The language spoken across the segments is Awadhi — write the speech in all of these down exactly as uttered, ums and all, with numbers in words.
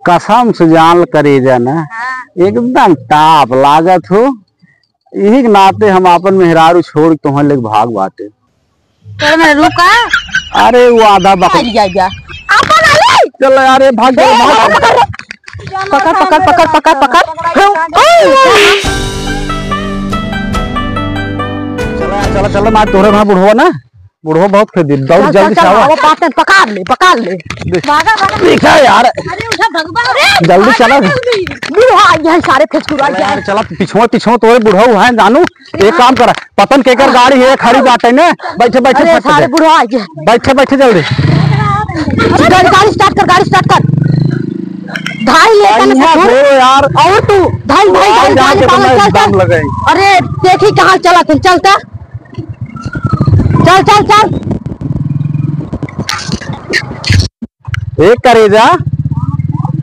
कसम से जान ल करेजा ना, हाँ। एकदम टाप लागत हो। यही के नाते हम आपन मेहरारू छोड़ के तोहन लेके भाग बाटे। तोरे में रुका। अरे वो आधा बक- आ जा, जा। आपन आले। चल यार, ये भाग जा, ए, भाग। पकड़, पकड़, पकड़, पकड़, पकड़। चला, चला, चला, मार तोरे वहाँ बुढ़वा ना। बुढ़वा बहुत खेदी, दौड़ चल, जल्दी चल, से आवा। आवा, पाटन, पकड़ ले, पकड़ ले। देख। भागा, भागा। देखा यार। अरे उठा, भगवा, अरे, जल्दी भागा चला। जल्दी। बुढ़वा आ गया है, सारे फेंक चुरा गया है। यार, चला, पिछुआ, पिछुआ तोरे बुढ़ऊ है, जानू। एक काम कर, पतन केकर गाड़ी है, खड़ी बाटे ने। बैठे, बैठे, अरे, फट सारे दे। बुढ़वा आ गया। बैठे, बैठे, जल्दी। गाड़ी, गाड़ी start कर, गाड़ी start कर। धाई ले कने से बढ़िया छोड़। हो यार। और तू, धाई, धाई, और धाई, जाके गाड़ी तो पाला, मैं चल, दम चल। लगाई। अरे, देखी कहाँ चला तुम, चलता। चल, चल, चल। ए करेजा,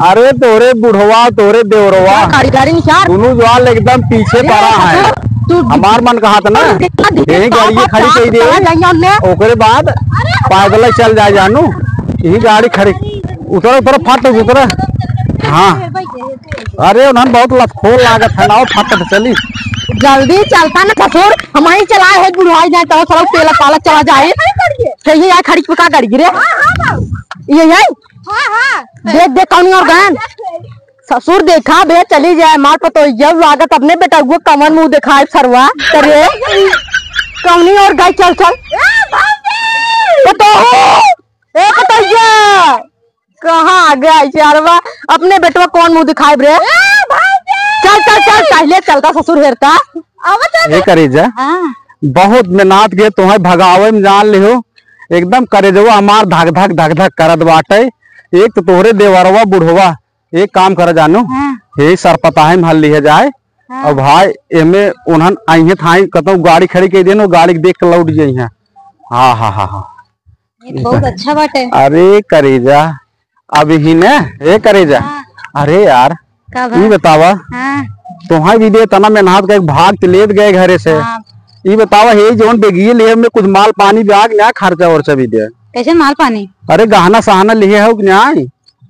अरे तोरे बुढ़वा, तोरे देवरवा, गाड़ी, गाड़ी निकाल। दोनों जवाल एकदम पीछे ए, पड़ा है। तू हमार मन कहा था ना, तू देखा, देखा, यही गाड़ी खड़ी कर दी। ओकरे बाद पैदल चल जाए जानू, यही गाड़ी खड़ी। उतरा, उतरा, फट उतरा। हाँ। अरे उन्हन बहुत लफखोर लागत है ना, फट चली। जल्दी चलता ना ससुर, हम ही चलाए है बुढ़ाई जाए तो साला तेल पाला चला जाए। सही है यार, खड़ी पे का गाड़ी गिरे? ये है? हाँ, हाँ। देख, देख, कौन और गन? ससुर देखा बे, चली जाए मार पतो, जब लागत अपने बेटा वो कमर मुंह दिखाए सरवा। अरे, कौनी और गई, चल, चल। पतो हो? ए, पतोहिया। कहाँ आ गया यारवा? अपने बेटवा कौन मुंह दिखाए रे? चल, चल, चल, पहले चलता ससुर हेरता। ए करेजा, हाँ। बहुत मेहनत के तोहे भगावे में जान लिहो, एकदम करेजवा हमार धक धक धक धक करत बाटे। एक तो तोहरे देवरवा बुढ़वा, एक काम कर जानू, हाँ। हे सरपताहे में हल लिहे जाए। हाँ। अब भाई एमे उन्हन अइहे थाई कतौ गाड़ी खड़ी कइ देन, वो गाड़ी के देख के लौट जइहे। हाँ, हाँ, हाँ, हाँ। ये बहुत अच्छा बाटे। अरे करेजा, अभी ने, ए करेजा। हाँ। अरे यार, का बा? ई बतावा, हाँ। तोहार भी दे तना मेहनत का एक भाग ते लेत गए घरे से। हाँ। ई बतावा, हे जौन बेगिए लिहे में कुछ माल पानी ब्याग ना खर्चा वर्चा भी दे। कैसे माल पानी? अरे गहना सहना लिहे हो कि नाहीं?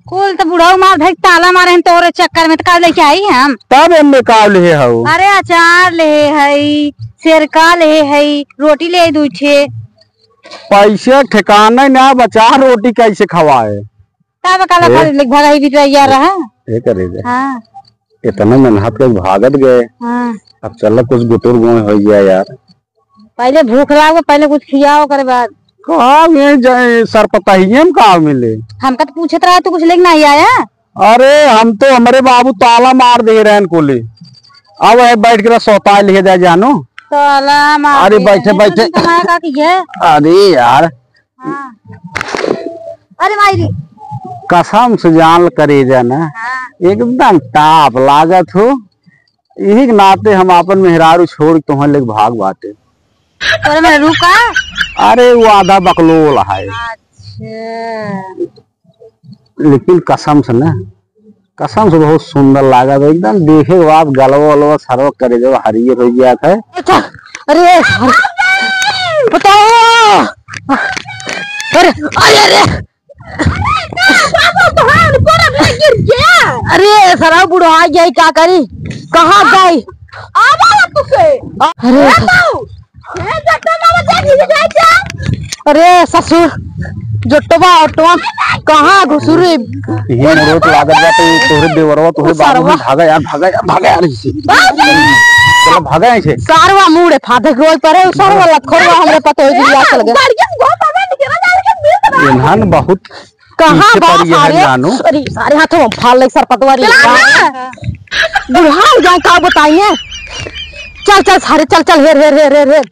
कुल तो बुढ़ऊ मार धइक ताला मारे हैं तोरे चक्कर में, तो का लेके आई हम? तब एमे का लिहे हो? अरे अचार लिहे हई, सेरका लिहे हई, रोटी लिहे हई दुइ ठे। पैसे ठिकाने ना बचा, रोटी कैसे खवाए? तब काला ए? खा ले, भगाई भी तो यार रहा। ए करे दे। हाँ। इतना मेहनत के भागत गए। हाँ। अब चल कुछ गुटुर गोय हो गया यार। पहले भूख लागो, पहले कुछ खियाओ, ओकरे बाद। का ये जाए, सरपताहिए में का मिले? हमका तो पूछत रहा, तू कुछ लेके नहीं आया? अरे हम तो हमरे बाबू ताला मार दे रहे हैं कोली। अब है बैठ के सोता लिहे जाए जानू। ताला मार अरे दे बैठे, रहे हैं, बैठे। तुम कहाँ का की है? अरे यार। हाँ। अरे माई रे। कसम से जान ल करेजा ना, हाँ। एकदम टाप लागत हो। यही के नाते हम आपन मेहरारू छोड़ के तोहन लेके भाग बाटे। तोरे मेहरारू का? अरे वो आधा बकलोल है। अच्छा। लेकिन कसम से ना, कसम से बहुत सुंदर लागत है एकदम। देखे के बाद गलवा उलवा सरवा करे जब हरियर हो गया था। अच्छा, अरे, अरे, बताओ। अरे, अरे, अरे। अरे, सरवा बुढ़ा गया, का करी? कहाँ गई? आवा तुसे। अरे। ए, जट्टा मामा, जा, धीरे जा, जा। अरे ससुर, जोटवा, ऑटवा, कहाँ घुसुरी? ये मोरो तो लागत बा, तो तोहरे देवरवा, तोहरे बाबू सरवा। भागा यार, भागा यार, भागा यार इसे। चलो, भागा इसे। सरवा मुड़े फादे रोल परे, उ सरवा लतखोरवा हमरे पतोह जी लिया चल गए। गाड़िया से बहुत आगे निकला जा रहा है, मिल तो रहा है। इन्हन बहुत कहाँ पीछे बा पड़ी है सारे? जानू। अरे, सारे हाथों में फाल ले सरपतवा रे। चला ना। बुढ़ा हो जाए, का बताइए? चल, चल, सारे, चल, चल, हेर, हेर, हेर, हेर, हेर।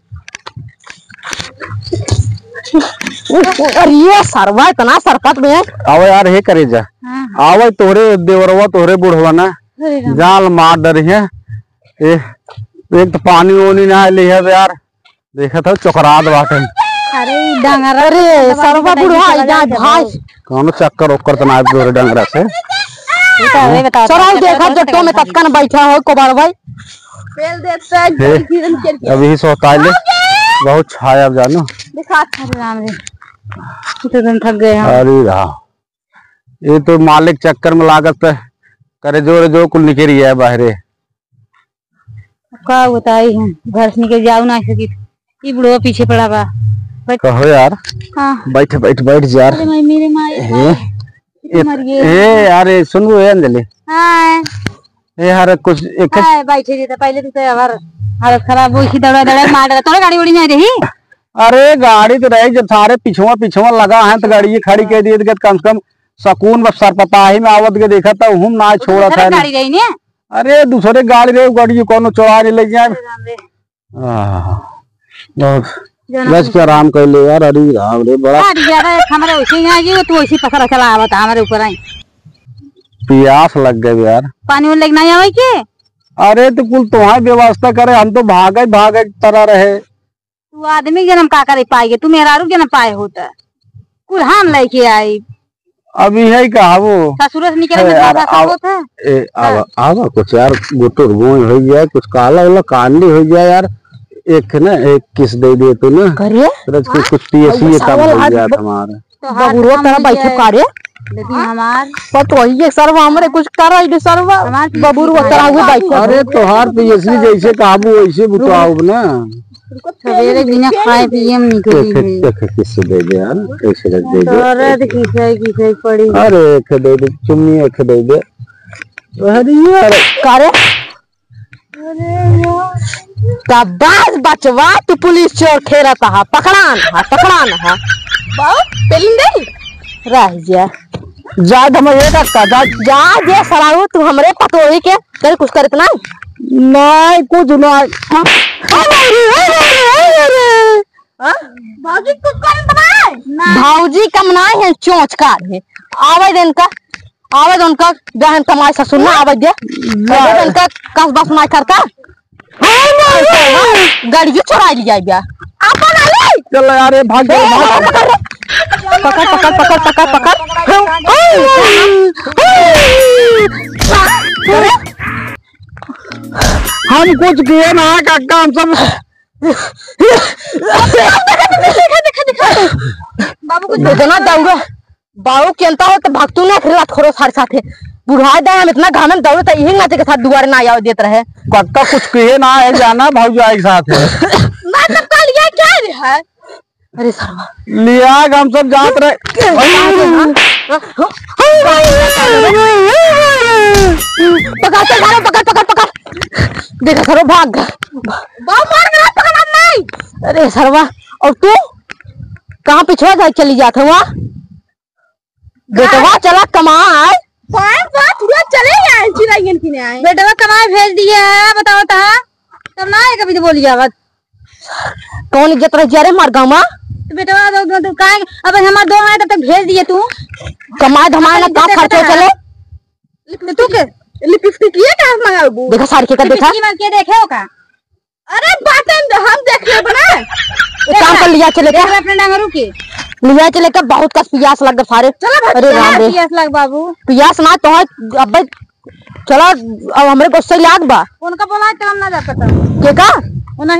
अरे, ये सरवा इतना सरपत में है। आवे यार, हे करे जा। हाँ। आवे तोहरे देवरवा, तोहरे बुढ़वा ना। अरे राम। जाल मार डरी है। ए, एक तो पानी ओनी ना ले है यार। देखत हो, चोकरात बाटे। अरे, ई डंगरा अरे, सरवा बुढ़वा, ई जाए भाई। कौनो चक्कर ओक्कर त ना आवे तोरे डंगरा से। ई तो हमें बताओ। सरवा देखा, जट्टो में ततकन बैठा हो, कोबार भाई। पेल देते हैं, हे, गिरन के लिए। अभी ही सोता ले। बहुत छाया अब जानू। दिखा। अरे राम रे। कितने दिन थक गए हम। अरे राम। ये तो मालिक चक्कर में लागत है, करे जोरे जो कुल निकल गया है बाहरे। अब का बताई हम, घर से निकल जाऊ ना सकी, ई बुढ़वा पीछे पड़ा बा। बैठ। कहो यार। हाँ। बैठ, बैठ, बैठ जा यार। अरे माई, मेरे माई, ए, माई, ए, मर गए। ए, अरे सुन वो, ए अंजलि। हाँ। ए यार, कुछ एक हाँ, बैठे जी, तो पहले तो हमार हालत खराब हो, इसी दौड़ा दौड़ा मार डाला। तोरा गाड़ी उड़ी नहीं रही? अरे गाड़ी तो रही, जब सारे पिछुआ पिछुआ लगा है तो गाड़ी ये खड़ी कर दिए, तो कम से कम सुकून बस सरपताही में आवत के देखा था, हम ना छोड़ा था। गाड़ी रही ने? अरे दूसरे गाड़ी रहे, गाड़ी कौनो चोरा नहीं ले जाए। अरे राम रे। आह, बहुत जाना बस के आराम कर ले यार। अरे राम रे, बड़ा अरे ज्यादा एक हमारे वैसे ही आ गई, तू वैसे पकड़ा चला आवत हमारे ऊपर आई। पियास लग गए यार। पानी वानी लेके नहीं आवे के? अरे तो कुल तुम्हारी व्यवस्था करे, हम तो भागे भागे तरह रहे। तू आदमी के जन्म का करे पाएगे, तू मेहरारू के जन्म पाए होता, कुल हम लेके आई। अब यही कहा वो। ससुर से निकले है में यार, ज्यादा आव-, होत है। ए, आवा, हाँ। आवा कुछ यार, गुटुर बोई हो जाए, कुछ काला वाला कांडी हो जाए यार। एक ना, एक किस दे दे तू ना। करे? रज के हाँ? कुछ पियसिए कम हो जाए हमारे। तोहार बबुरवा कम तेरा हो बैठो जाए। का रे? लेकिन हाँ? हमार पर तो वही है सरवा, हमरे कुछ कर रही रे सरवा। हमार बबुरवा तेरा वो बैठो। अरे तोहार पियसी जैसे काबू वैसे बुताओ ना। सवेरे बिना खाए पिए में निकली देख, है। देख, किससे दे दे यार, कैसे रख दे दे। दर्द किसे, किसे पड़ी। अरे, एक दे दे, चुम्मी एक दे दे। अरे यार। का रे? अरे यार। शाबाश बचवा, तू पुलिस चोर खेलत हा, पकड़ान हा, पकड़ान हा। बाऊ, पेलिन दे। रह जा। जा, हम ये करता, जा। जा, जे सराऊ, तू हमरे पतोही के, तेरे कुछ करत ना। नहीं, कुछ नहीं। हाँ? अरे, अरे, अरे, अरे। हाँ? भौजी कुछ करत ना? ना। भौजी कम ना है, चोंच काट है। आवे दे इनका, आवे दे उनका, गहन कमाई ससुर ना आवे दे। ना। आवे दे इनका, कस बस ना करता। गाड़ियों चुरा लिया गया। अपन आले। चल यार, ये भाग, चल, भाग। पकड़, पकड़, पकड़, पकड़, पकड़। हम कुछ किए ना, काका, हम सब। बाबू कुछ इतना दौड़ा। बाऊ केनता हो तो भक्तू ने फिर लात खोरो सारे साथे। बुढ़ाए दाए हम इतना घामे में दौड़े तो यही नाचे के साथ दुआरे ना आवे देत रहे। कक्का कुछ कहे ना है जाना भौजाई के साथ है। मैं तो कल ये क्या रे है? अरे सरवा। लिया हम सब जात रहे। पकड़, पकड़, पकड़, पकड़। देखा सरो भाग गया। बाऊ मार के रात पकड़ नहीं। अरे सरवा, और तू कहाँ पिछवा जाए चली जात हुआ? बेटवा चला कमाए। पाँच सात हुआ चले आए, चिड़ैयन किने आए। बेटवा कमाए भेज दिए है, बताओ ता। तब ना आए कभी तो बोली जावत। कौन इज्जत रह जा रे मार गाँव मा? तो बेटवा दो, दो, दो, काहे? अब हमार दो आए तब तक भेज दिए तू। कमाए धमाए ना, अपन का इज्जत खर्चा रहा। चले? लिपस्टिक के, लिपस्टिक ये का मंगाबू? देखा साड़ी के का देखा? लिपस्टिक के देखे हो का? अरे बातें हम देख लेब ना। एक काम कर, लिया चले देख का? ले अपने डंगरू के। लिया चले का? बहुत कस पियास लग गए सारे। चलो भाई, अरे चलो। राम रे। पियास लग बाबू। पियास ना तो है, अबे चलो, अब हमरे गुस्से लाग बा। उनका बोला चल हम ना जा पता। के का? वो नहीं।